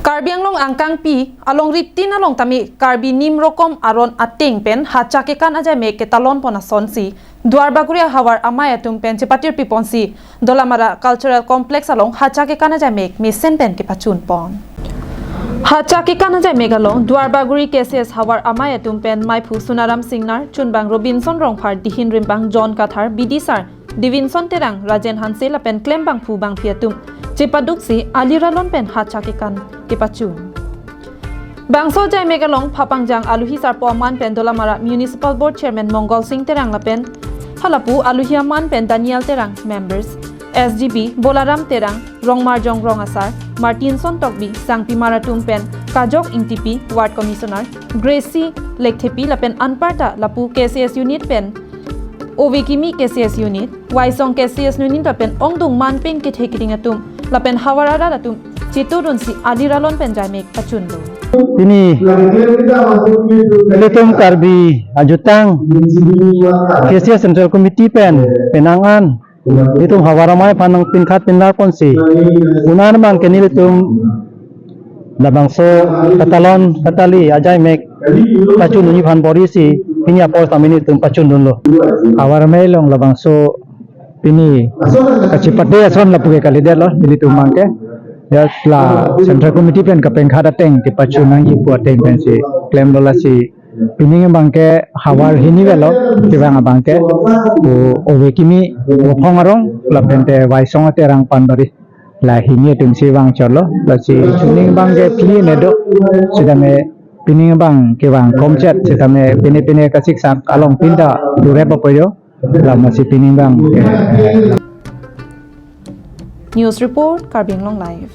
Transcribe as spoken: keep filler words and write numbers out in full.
Karbi Anglong angkangpi along ritin along tame Karbi Nim Rokom aron ateng pen hacha kekan ajaimek ketalon pon asonsi Duarbagori ahavar amei atum pen chepatirpi ponsi Dolamara Cultural Complex along hacha kekan ajaimek mesen pen kepachun pon. Hacha kekan ajaimek along Duarbagori K C S havar amei atum pen meiphu Sunaram Singnar, chunbang Robinson Rongphar, dihin rimbang John Kathar, bidisar Divinson Terang, Rajen Hanse lapen klembangphu bangphi atum chepaduksi aliralon pen hacha kekan kepachun. Bangso ajaimek along phapangjang aluhi sarpo aman pen Dolamara Municipal Board Chairman Mongal Sing Terang lapen halapu aluhi aman pen Daniel Terang, members, S G B Bolaram Terang, Rongmarjong Rongasar, Martinson Tokbi, Sangpimar atum pen Kajok Ingtipi, Ward Commissioner Gracie Lekthepi lapen anparta lapu K C S unit pen Ove Kimi K C S unit, Waisong K C S unit lapen ongdung manpeng kethe keding atum lapen havar arat atum chetodunsi aliralon pen ajaimek pachunlo. Pini ilitum Karbi ajutang K C S Central Committee pen penang an ilitum havar amei aphan nangpinkhat pinlar ponsi un-an abang ke nelitum labangso ketalon ketali ajaimek pachun unji aphan porisi pini apor tame nelitum pachundunlo. Havar amei along labangso pini kachepate ason lapu ke kalidetlo nelitum abang ke. Ya la Central Committee pen kapenkhat ateng kepachun nangji pu ateng pensi klemlo, lasi pining abang ke havar hini avelo, kevang abang ke o Ove Kimi Vophong arong lapen te Waisong Terang Panbari, la hini atumsi vang cholo, lasi chuning abang ke pini nedo, sitame pining abang kevang komchet, sitame pine pine kasiksang along pinta durep apoyo, lamasi pining abang ke. News report, Karbi Anglong Live.